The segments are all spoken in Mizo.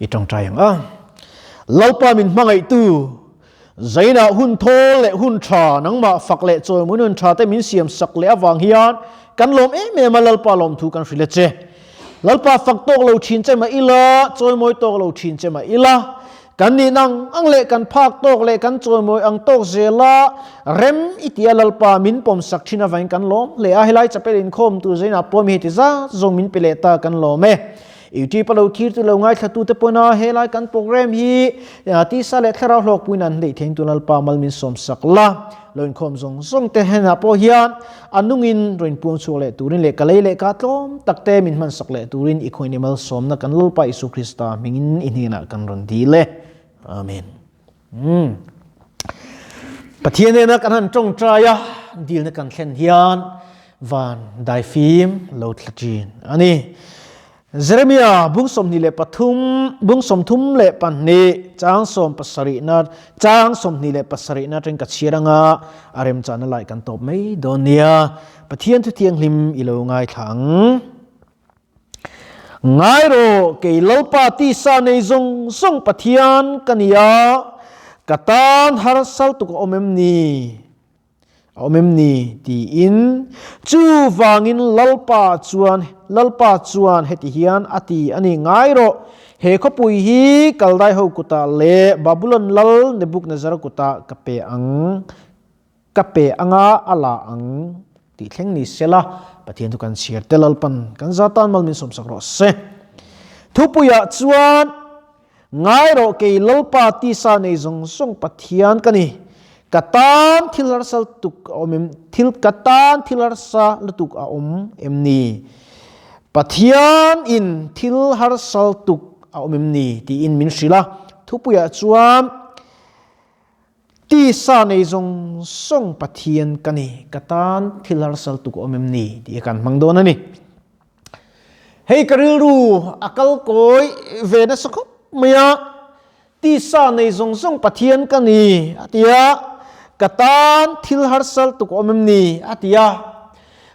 I tawngtai ang a. Lalpa min hmangaihtu, zainah hun thawl leh hun tha, nangmah fak leh chawimawi hun tha te min siam sak leh avang hian kan lawm em em a, Lalpa lawmthu kan hrilh a che. Lalpa fak tawk lo thin che mah ila, chawimawi tawk lo thin che mah ila, kan nih nang ang leh kan phak tawk leh kan chawimawi ang tawk zela rem i tia Lalpa min pawm sak thin avangin kan lawm hle a, helai chapel inkhawm tur zainah pawh mi heti zat zawng min pe leh ta kan lawm e. YouTube a lo thirtu lo ngaithlatute pawna helai kan program hi tisa leh thlarau hlawkpuiin an hleih theiin tu Lalpa mal min sawm sak la. Lo inkhawm zawng zawng te henah pawh hian a nungin rawn inpuang chhuak leh turin leh ka lei leh ka tlawm tak te min hman sak leh turin i khawiin i malsawmna kan Lalpa Isu Krista hmingin i hnenah kan rawn dil e. Amen. Umm. Pathian nena kan han tawngtai a, dilna kan thlen hian van daifim lo thla thin a ni. Jeremia bung 23, bung 32, chang 70na, chang 27na atangin ka chhiar anga a remchahna lai kan tawp mai dawn nia. Pathian thu thianghlim i lo ngaithla ang. Ngai rawh, kei Lalpa tisa nei zawng zawng Pathian ka ni a, ka tan harsal tuk a awm em ni? A awm em ni? tiin. Chuvangin Lalpa chuan, Lalpa chuan heti hian a ti a ni, Ngai rawh, he khawpui hi Kaldai ho kutah leh Babulon lal Nebukadnezara kutah ka pe ang. Ka pe anga a la ang tih thleng ni sela, Pathian chu kan chhiar tel alpan kan za tan mal min sawmsak rawh se. Thupuiah chuan, Ngai rawh kei Lalpa tisa nei zawng zawng Pathian ka ni, ka tan thil harsa lutuk a awm em, thil ka tan thil harsa lutuk a awm em ni? Pathian in thil harsa lutuk a awm em ni? tiin min hrilh a. Thupuiah chuan, Tisa nei zawng zawng Pathian ka ni, ka tan thil harsal tuk a awm em ni tih hi kan hmang dawn a ni. Hei ka rilru a kal kawi ve nasa khawp mai a, tisa nei zawng zawng Pathian ka ni a ti a, ka tan thil harsal tuk a awm em ni a ti a,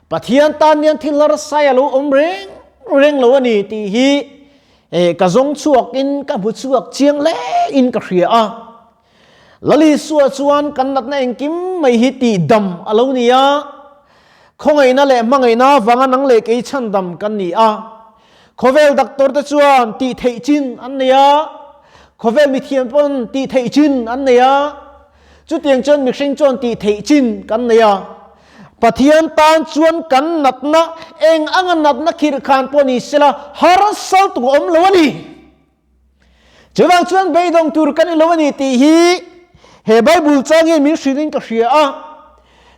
Pathian tan hian thil harsai a lo awm reng reng lo a ni tih hi ka zawng chhuakin ka hmu chhuak chiang hle in ka hria a. Lalisua chuan kan natna engkim mai hi tihdam a lo ni a, khawngaihna leh hmangaihna avanga nang leh kei chhandam kan ni a. Khawvel doctor te chuan tih theih chin an nei a, khawvel mithiam pawn tih theih chin an nei a, chutiang chuan mihring chuan tih theih chin kan nei a. Pathian tan chuan kan natna eng anga natna khirhkhan pawh ni sela harsal tuk a awm lo a ni. Chuvang chuan beidawng tur kan ni lo a ni tih hi he Bible chang hian min hrilh in ka hria a.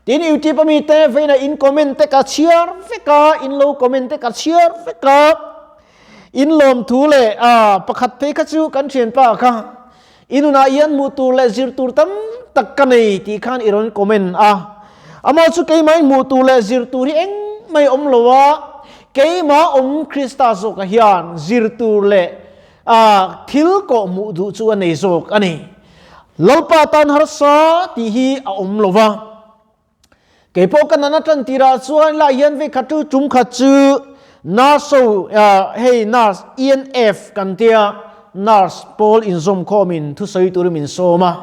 Tin YouTube a mi te veina in comment te ka chhiar vek a, in lo comment te ka chhiar vek a. In lawm thu leh a pakhat phei kha chu kan thianpa kha inunah hian hmuh tur leh zir tur tam tak ka nei tih khan i rawn comment a. Amah chu keimah in hmuh tur leh zir tur hi engmah awm lo a, keimah awm Krista zawkah hian zir tur leh thil kawh hmuh duh chu a nei zawk a ni. Lalpa tan harsa tih hi a awm lo va. Kei pawh ka nana tan tirah chuan lah hian vei khat chu tum khat chu nurse ho hei nurse ENF kan tia nurse pawl inzawmkhawmin thusawi turin min sawm a.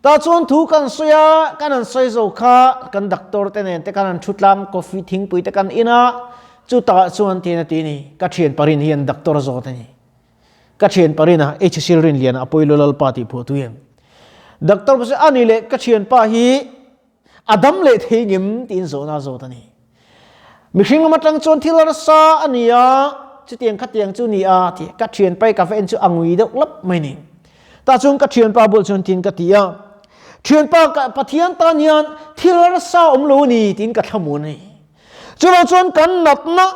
Tah chuan thu kan sawi a, kan han sawi zo kha kan doctor te nen te khan han thu tlang coffee thingpui te kan in a, chutah chuan tiin a ti ni, ka thian parin hian doctor zawt a ni. Ka thian parin a HCL Rinliana a pawi lo Lalpa tih phuah tui em. Doctor pawh sawi a ni leh ka thianpa hi a dam leh thei ngem tiin zawhna a zawt a ni. Mihring lam atang chuan thil harsa a ni a, chutiang khatiang chu ni a ti. Ka thianpa hi ka va en chu a ngui deuh lap mai ni. Tah chuan ka thianpa bulah chuan tiin ka ti a, Thianpa ka Pathian tan hian thil harsa awm lo a ni tiin ka thlamuan a ni. Chuvang chuan kan natna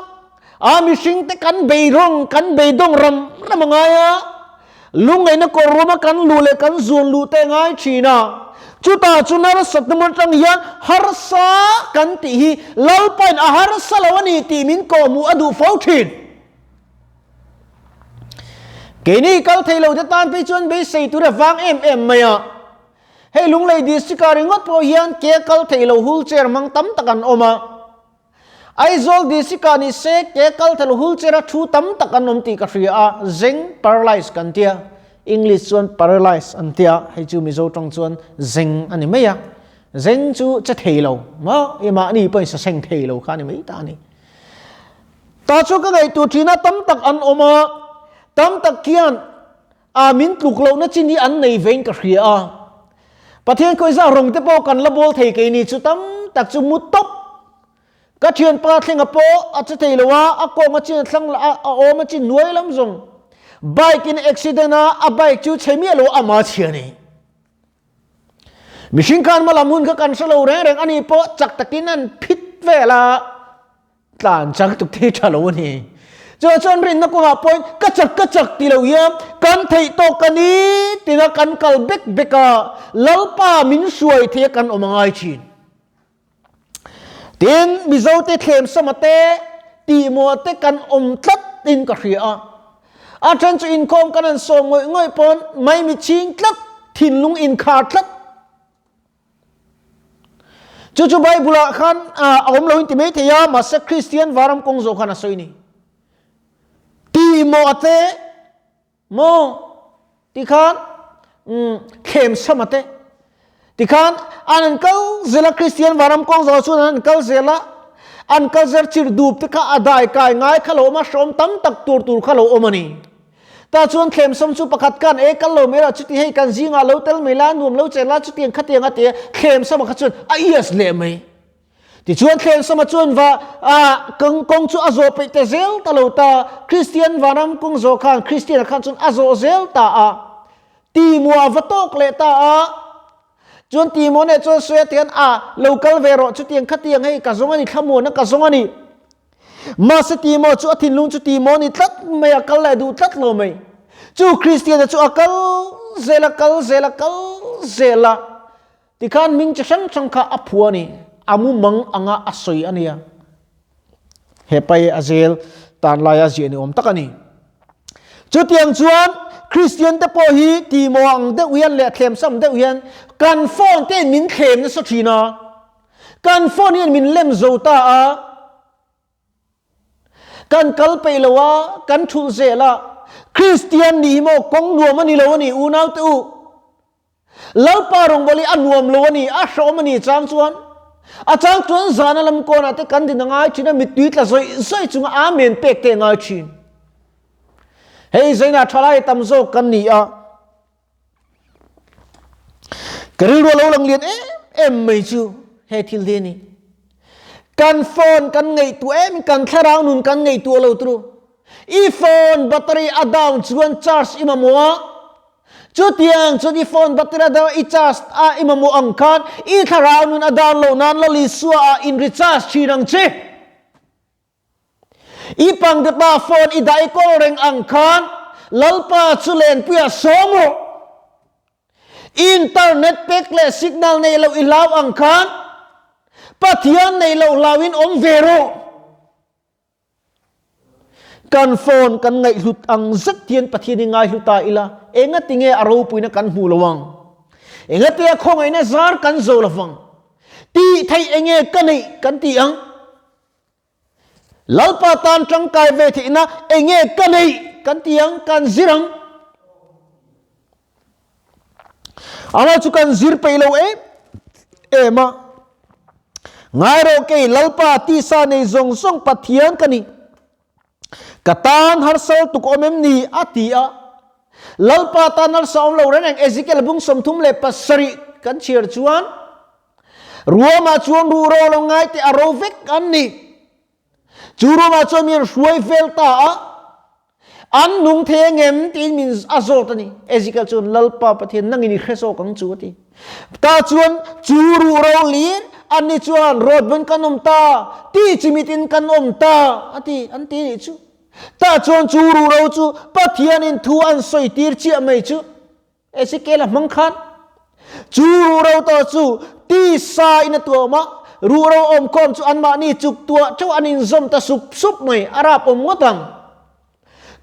a mihring te kan beidawng kan beidawng ram ram a ngai a, Lungngaihna kawr ruama kan luh leh kan zuan luh te ngai thin a, chutah chu harsatna hmun atang hian harsa kan tih hi Lalpain a harsa lo a ni tih min kawhhmuh a duh fo thin. Keini kal thei lo te tan phei chuan beisei tur a vang em em mai a. Hei Lunglei district ah ringawt pawh hian ke kal thei lo wheelchair hmang tam tak an awm a. Aizawl District ah ni se ke kal thel wheelchair a thu tam tak an awm tih ka hria a, zeng paralyze kan tia, English chuan paralyze an tia, hei chu Mizo tawng chuan zeng a ni mai a, zeng chu che thei lo maw i mahni pawhin sa seng thei lo kha a ni mai ta a ni. Ta chu ka ngaihtuah thin a, tam tak an awm a, tam tak khian a min tluk lohna chin hi an nei vein ka hria a. Pathian khawizah rawng te pawh kan la bawl thei keini chu tam tak chu mu tawp. Ka thianpa thlenga pawh a che thei lo a, a kawng a chin a thlang a, a awm a chin nuai lam zawng. Bike in accident a, a bike chu chhe miah lo ama chhia ni. Mihring khan hma lam hun kha kan hre lo reng reng ani pawh chak takin an phit vel a. Tlan chak tuk thei tha lo a ni. Chuan chuan rinna kawngah pawhin ka chak ka chak ti lo hian kan theih tawk ka ni tina kan kal bek bek a, Lalpa min hruai thei a kan awm a ngai thin. Tin, Mizote thlemsama te, tihmawh te kan awm tlat in ka hria a. A then chu inkhawm kan han sawm ngawih ngawih pawn maimi chhing tlat, thinlung inkhar tlat. Chu chu Bible ah khan a awm lo in ti mai thei a, mahse Kristian varam kawng zawh khan a sawi ni. Ti maw a te maw ti khan thlem sam a te ti khan an an kal zel a Kristian varam kawng zawh chuan an an kal zel a an kal zel chirh dup te kha a dai kai ngai kha lo awm a hrawm tam tak tur tur kha lo awm a ni. Tah chuan thlemsawm chu pakhat khan e kal lo mai la chuti hei kan zingah lo tel mai la nuam lo che la chutiang khatiang a ti a thlemsawma kha chuan a yes leh mai. Tichuan thlemsawma chuan va a kawng kawng chu a zawh peih ta zel ta lo ta Kristian vanram kawng zawh khan Kristiana khan chuan a zawh zel ta a Timua va tawk leh ta a chuan Timua neh chuan sawi a tihian a lo kal ve rawh chutiang khatiang hei ka zawng a ni thlamuana ka zawng a ni. Mahse Timo chu a thinlung chu Timo ni tlat mai a kal leh duh tlat lo mai. Chu Kristiana chu a kal zel a kal zel a kal zel a. Tikhan hming chi hrang hrang kha a phua a ni. A mumang anga a sawi a nia. He pai a zel tan laia ziah ni awm tak a ni. Chutiang chuan Kristian te pawh hi Timo ang deuh hian leh thlemsam deuh hian kan phone te in min thlem nasa thin a. Kan phone hian min lem zo ta a, kan kal peih lo a, kan thulh zel a. Kristian nih hi maw kawng nuam a ni lo a ni unau te u. Lalpa rawngbawlh hi a nuam lo a ni, a hrehawm a ni chang chuan. A chang chuan zana lam kawnah te kan din a ngai thin a, mittui tla zawih zawih chunga Amen pek te a ngai thin. Hei zainah thalai tam zawk kan ni a. Ka rilru a lo lang lian em em mai chu he thil hi a ni. Kan phone kan ngaihtuah em kan thlarau nun kan ngaihtuah lo turu. I phone battery a down chuan charge i mamawh a, chutiang chuan i phone battery a down i charge a i mamawh ang khan i thlarau nun a down loh nan Lal Isua ah in recharge thin ang che. I pangdepa phone i dah i kawl reng ang khan Lalpa chu lenpuiah sawm rawh. Internet pek leh signal nei loh i hlau ang khan Pathian nei loh hlauin awm ve rawh. Kan phone kan ngaihhlut ang zet hian Pathian hi ngaihlu ta ila, engatinge a ropuina kan hmu lo ang? Engatinge khawngaihna zar kan zo lo vang? Tih theih enge ka neih kan ti ang? Lalpa tan tangkai ve theihna enge ka neih kan ti ang, kan zir ang. Ama chu kan zir peih lo em em a. Ngai rawh kei Lalpa tisa nei zawng zawng Pathian ka ni. Ka tan harsal tuk awm em ni a ti a. Lalpa tan harsa awm lo reng reng Ezekiel bung 37 kan chhiar chuan Ruamah chuan ruhro lo ngai teh a ro vek an ni. Chu ruamah chuan min hruai vel ta a, an nung thei angem tiin min a zawt a ni. Ezekiel chuan Lalpa Pathian nangin i hre zawk ang chu a ti. Ta chuan chu ruhro lir an ni chuan rawt ban kan awm ta, ti chimitin kan awm ta a ti an ti nih chu. Ta chuan chu ruhro chu Pathianin thu an sawi tir chiah mai chu. Ezekiel a hmang khan chu ruhro tawh chu tisa in a tuam a, ruhro awmkhawm chu anmahni chuk tuah theuh an inzawm ta sup sup mai, a rap awm ngawt ang.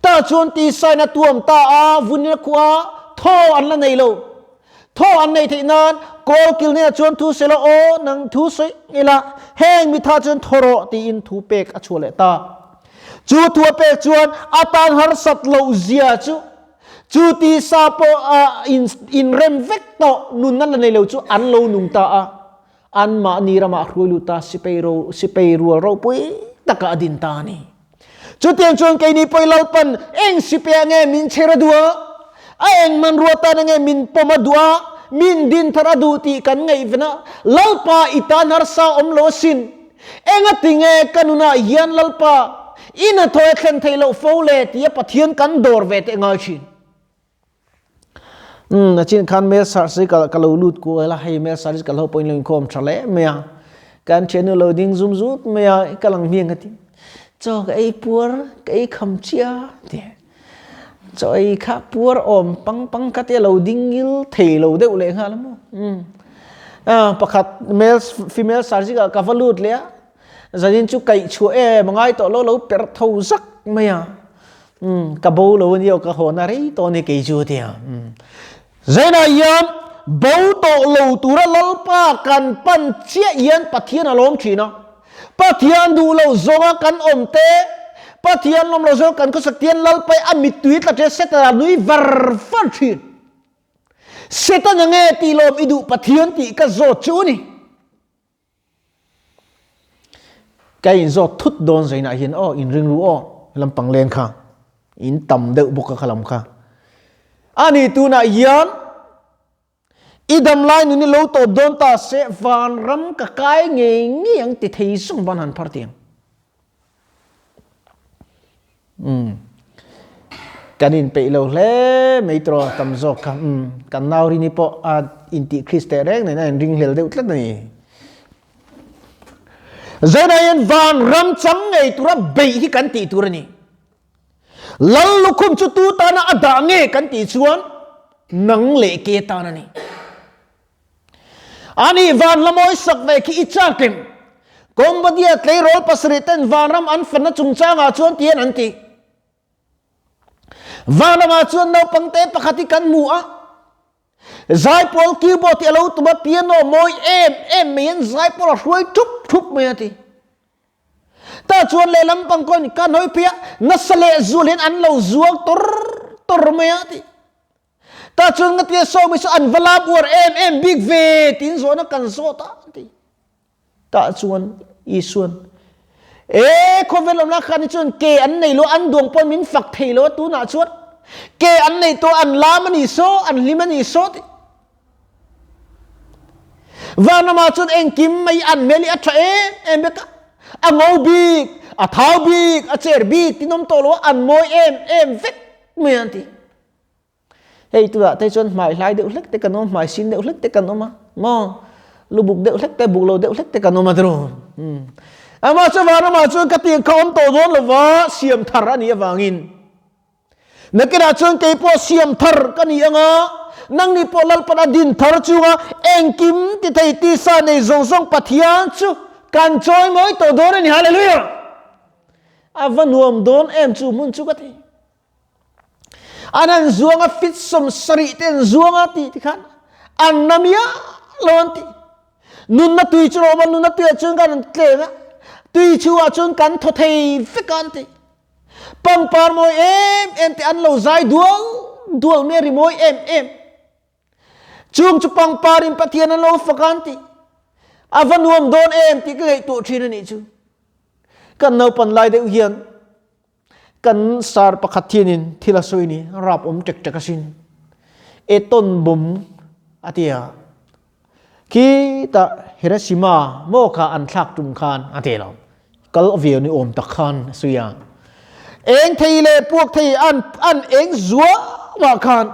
Tah chuan tisa in a tuam ta a, vunin a khuh a, thaw an la nei lo. Thaw an neih theih nan kawlkil hnenah chuan thu sela aw nang thu sawi ila heng mitha chuan thaw rawh tiin thu pek a chhuah leh ta. Chu thu a pek chuan a tan harsat loh zia chu chu tisa pawh a inrem vek tawh nunna la nei lo chu an lo nung ta a. Anmahni ramah hruai lut a sipei ro sipei rual ropui taka a din ta a ni. Chutiang chuan keini pawh i Lalpan eng sipei ah nge min chher a duh a, a eng hmanrua tan nge min pawm a duh a, min din thar a duh tih kan ngaihven a, Lalpa i tan harsa awm lo asin. Engati nge ka nunah hian Lalpa i hnathawh a thlen theih loh fo le tia Pathian kan dawr ve teh ngai thin. Umm a chin khan mel sar si ka ka lo lut kual a hei mel sar hi ka lo pawhin lo inkhawm tha hle mai a kan thiannu lo ding zum zut mai a ka lang hmiang ka ti chaw ka ei puar ka ei kham chiah ti chaw ei kha puar awm pang pang kha te lo ding ngil thei lo deuh leh nghal a maw umm a pakhat male female sar zingah ka va lut leh a zanin chu kaih chhuah em a ngai tawh lo lo perh tho zak mai a. Umm ka bo lo ania ka haw na rei tawh ani kei chu tia. Umm Zainah hian bo tawh lo tura Lalpa kan pan chiah hian Pathian a lawm thin a. Pathian duh lo zawnga kan awm te, Pathian lawm lo zawnga kan khawsak te hian Lalpa hi a mittui tla ṭe Setana nui var var thin. Setana nge tih lawm i duh Pathian tih ka zawt chu ni. Ka inzawt thut dawn zainah hian aw inring ru aw lampang leng kha in tam deuh bawk a kha lam kha. Ani tunah hian i dam lai nun i lo tawp dawn ta se vanram ka kai ngei ngei ang ti thei zawng van han phar tiang. Umm kan inpeih lo hle mai tawh tam zawk kha umm kan nau rini pawh a intih Kriste reng nen a inringhlel deuh tlat a ni. Zainah hian van ram chang ngei tura beih hi kan tih tur a ni. Lal lukhum chu tu tana a dah nge kan tih chuan nang leh ke tan a ni. Ani vanlamawi sak ve khi i chak em? Cambodia tleirawl pasarih ten vanram an fanna chungchangah chuan tihian an ti. Vanramah chuan naupangte pakhat hi kan hmu a, zaipawl keyboard hi a lo tum a, piano mawi em em mai hian zaipawl a hruai thup thup mai a ti. Tah chuan lehlam pang kawn kan hawi phei a, nasa leh zual hian an lo zuang tawr tawr mai a ti. Tah chuan ngatia sawmi chu an va lam uar em em bik ve tiin zawhna kan zawt a an ti. Tah chuan Isuan, E khawvel awmna khan hi chuan ke an nei lo, an duang pawn min fak thei lo a tunah chuan ke an nei tawh an lam a ni saw, an hlim a ni saw ti. Vanramah chuan engkim mai an hmel hi a tha em em vek a, a ngo bik, a thau bik, a cher bik tin awm tawh lo a, an mawi em em vek mai an ti. Hei tunah te chuan hmai hlai deuh hlek te kan awm, hmai sin deuh hlek te kan awm a, maw? Lubuk deuh hlek te, buk lo deuh hlek te kan awm a tiraw? Hmm. Amah chu vanramah chuan ka tiang kha awm tawh dawn lova siam thar a nih avangin. Nakinah chuan kei pawh siam thar ka ni anga, nangni pawh Lalpan a din thar chunga engkim ti thei tisa nei zawng zawng Pathian chu kan chawimawi tawh dawn a ni. Hallelujah! A va nuam dawn em chu hmun chu ka ti. An han zuang a fit 70 te an zuang a tih ti khan an na miah lo an ti. Nunna tui chu lo awm a, nunna tuiah chuan kan an tleng a, tui chhuah chuan kan thaw thei vek a an ti. Pangpar mawi em em te an lo zai dual dual mai a, ri mawi em em. Chung chu pangparin Pathian an lo fak a an ti. A va nuam dawn em tih ka ngaihtuah thin a nih chu. Kan naupan lai deuh hian Kan sar pakhat hianin thil a sawi ni, rap awm ṭek ṭek asin. Eton bomb a ti a, khitah Hiroshima maw kha an thlak tum khan a ti lo. Kal ve ni awm tak khan a sawi a. Eng thei leh puak thei an an eng zuamah khan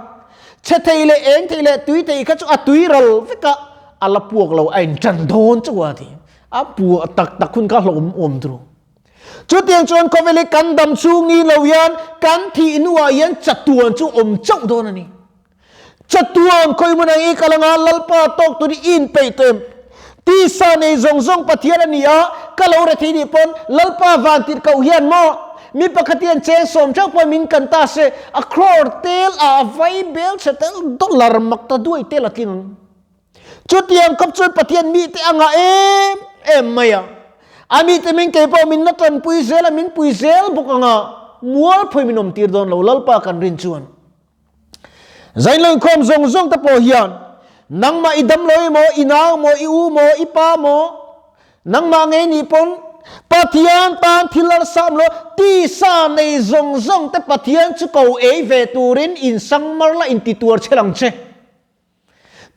chhe thei leh eng thei leh tui thei kha chu a tui ral vek a, a la puak lo a inṭan dawn chauh a ti. A puah tak tak hun kha hlauhawm awm tur. Chutiang chuan khawvel hi kan dam chhung ni lo hian kan thih hnuah hian chatuan chu awm chauh dawn a ni. Chatuan khawi hmun ang i kal anga Lalpa tawk tur i inpeih tawh em? Tisa nei zawng zawng Pathian a ni a, ka lo rethei nih pawn Lalpa vantirhkoh hian maw? Mi pakhat hian cheng sawm theuh pawh min kan ta se, a crore tel a vai bel chhe tel dollar mak ta duai tel a tling ang. Chutiang khawp chuan Pathian mite a ngah em em mai a. A mite min kei pawh min la tanpui zel a, min pui zel bawk ang a, mualphawi min awm tir dawn lo Lalpa kan rin chuan. Zainlo inkhawm zawng zawng te pawh hian nangmah i damlo emaw, i nau maw, i u maw, i pa maw, nangmah ngei nih pawn Pathian tan thil arsam lo tisa nei zawng zawng te Pathian chu ko ei ve turin insangmar la intituar chhel ang che.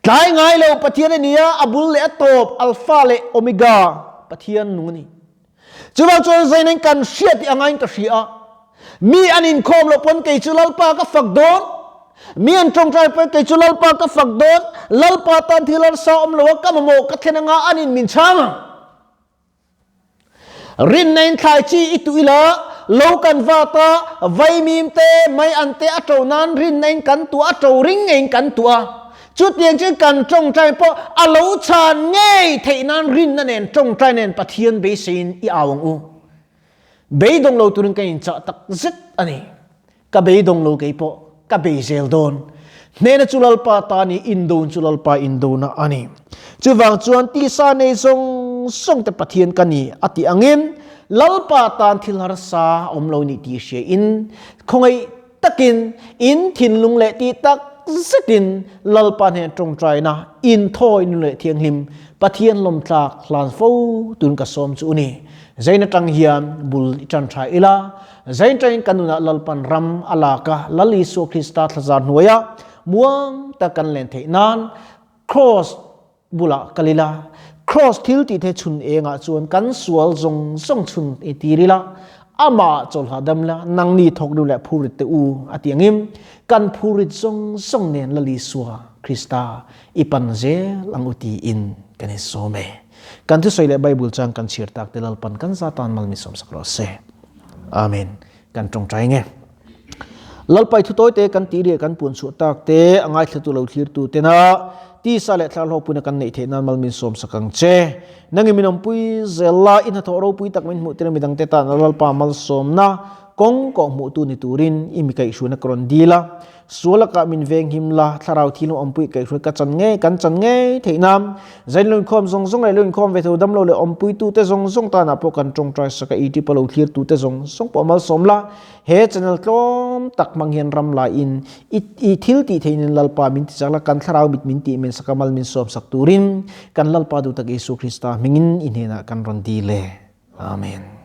Tlai ngai lo Pathian a ni a, a bul leh a tawp, Alpha leh Omega, Pathian nung a ni. Chuvang chuan zainain kan hria tih angain ka hria a, mi an inkhawm loh pawn kei chu Lalpa ka fak dawn, mi an tawngtai pawn kei chu Lalpa ka fak dawn, Lalpa tan thil harsa awm lo a, ka mamawh ka thlen anga an in min chhang ang. Rinna in thlai chi i tuh ila, lo kan vat a, vaimim te, mai an te a to nan rinna in kan tuah a, to ring ngeiin kan tuah a. Chutiang chuan kan tawngtai pawh a lo chhan ngei theih nan rinna nen tawngtai nen Pathian beiseiin i au ang u. Beidawng lo turin ka inchah tak zet a ni. Ka beidawng lo kei pawh ka bei zel dawn. Hnena chu Lalpa ta ni, indon chu Lalpa indona a ni. Chuvang chuan tisa nei zawng zawng te Pathian ka ni a tih angin Lalpa tan thil harsa awm lo ni tih hria in khawngaih takin in thinlung leh tih tak zetin Lalpa hnen tawngtaina inthawi nu leh thianghlim Pathian lawmtlak hlan fo tun ka sawm chu u ni. Zain atang hian bul i tan tha ila, Zain tangin kan nunah Lalpan ram a lak a, Lal Isua Krista thlazar hnuaia muang tak kan len theih nan Kraws bulah kal ila, Kraws thil tih the chhun engah chuan kan sual zawng zawng chhun i tir ila, amah chawlhah dam ila, nangni thawk nu leh phurit te u a ti angin kan phurit zawng zawng nen Lal Isua Krista i pan zel ang u tiin kan insawm e. Kan thusawi leh Bible chang kan chhiar tak te Lalpan kan za tan mal min sawmsak rawh se. Amen. Kan tawngtai nge. Lalpai thu tawi te kan tih leh kan puan chhuah tak te a ngaithlatu lo thlirtu tena tisa leh thlar hlawkpuina kan neih theih nan mal min sawmsak ang che. Nangin min awmpui zel la, i hnathawh ropui tak min hmuh tir a midangte tan Lalpa malsawmna kawng kawh hmuhtu ni turin i mi kaihhruaina ka rawn dil a. Sual lakah min venghim la, thlarau thil awmpui kaihhruai ka chan ngei, kan chan ngei theih nan. Zain lo inkhawm zawng zawng leh lo inkhawm ve tho damlo leh awmpuitute zawng zawng tanah pawh kan tawngtai sak a, YouTube a lo thlirtute zawng zawng pawh malsawm la. He channel tlawm tak hmang hian ram laiin i i thil tih theihnin Lalpa min ti chak la, kan thlarau mit min tih men sak a, mal min sawm sak turin kan Lalpa duhtak Isua Krista hmingin i hnenah kan rawn dil e. Amen.